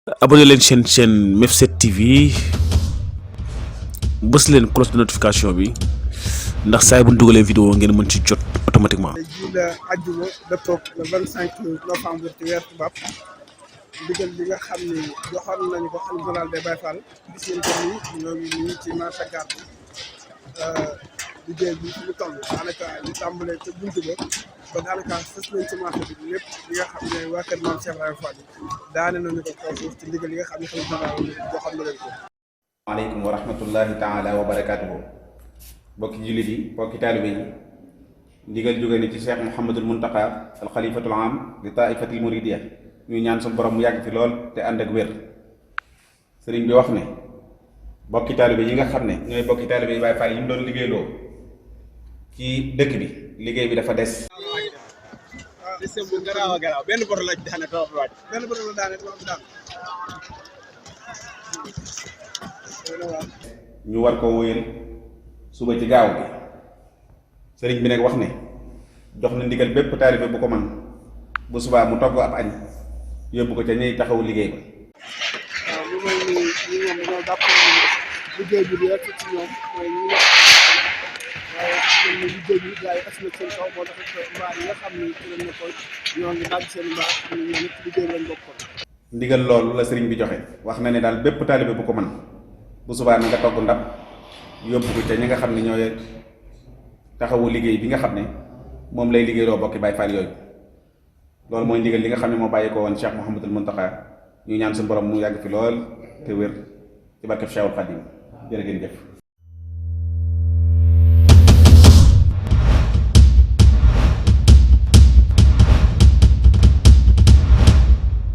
abonné leen chaîne Mef7 TV bës leen cloche de notification bi ndax saa bu ñu dugalee vidéo ngeen mën ci jot automatiquement. ji la àjjuma dëppoog le 25 novembre ci weer tubaab ndigal li nga xam ni joxoon nañu ko xalifa général des Baye Fall gis ngeen ko nii ñoo ngi nii ci marché Gare liggéey bi fi mu toll daanaka ñu tàmbalee ca buntu ba daanaka fës nañ ci marché bi lépp li nga xam ne waa kër Maam Cheikh Ibrahima Fall daane nañu ko kaw suuf ci ndigal yi nga xam ne xalifa général joxoon na leen ko. waaleykum wa rahmatullahi taala wa barakaatuhu bokki jullit yi bokki taalibe yi ndigal jóge ni ci Cheikh Mouhamadul Muntaqa al xalifatul am di taifatil muridiya ñuy ñaan suñu borom mu yàgg fi lool te ànd ak wér. sëriñ bi wax ne bokki taalibe yi nga xam ne ñooy bokki taalibe yi Baay Faal yi mu doon liggéeyloo ci dëkk bi liggéey bi dafa des. benn bor la daane benn bor la daane ñu war koo wóyal suba ci gaaw bi sëriñ bi nag wax ne jox na ndigal bépp taalibe bu ko man bu subaa mu togg ab añ yóbbu ko ca ñuy taxawu liggéey ba. waaw lu may ni ñi ñoom dañoo jàpp liggéey bi di rek ci ñoom mooy ñu nekk waaye ñoom ñu liggéey bi gars yi as na seen kaw moo tax mbaar yi nga xam ne ci lañ nekkoon ñoo ngi dagg seen mbaar xam ne ñoo nekk liggéey bi lañ bokkoon. ndigal loolu la sëriñ bi joxe wax na ne daal bépp taalibe bu ko man bu subaa na nga togg ndab yóbbu ko ca ñi nga xam ne ñooy taxawu liggéey bi nga xam ne moom lay liggéeyloo bokki Baay Faal yooyu loolu mooy ndigal li nga xam ne moo bàyyi ko woon Cheikh Mouhamadul Muntaqa ñu ñaan suñu borom mu yàgg fi lool te wér ci barkeb Cheikhul Khadim jërë ngeen jëf.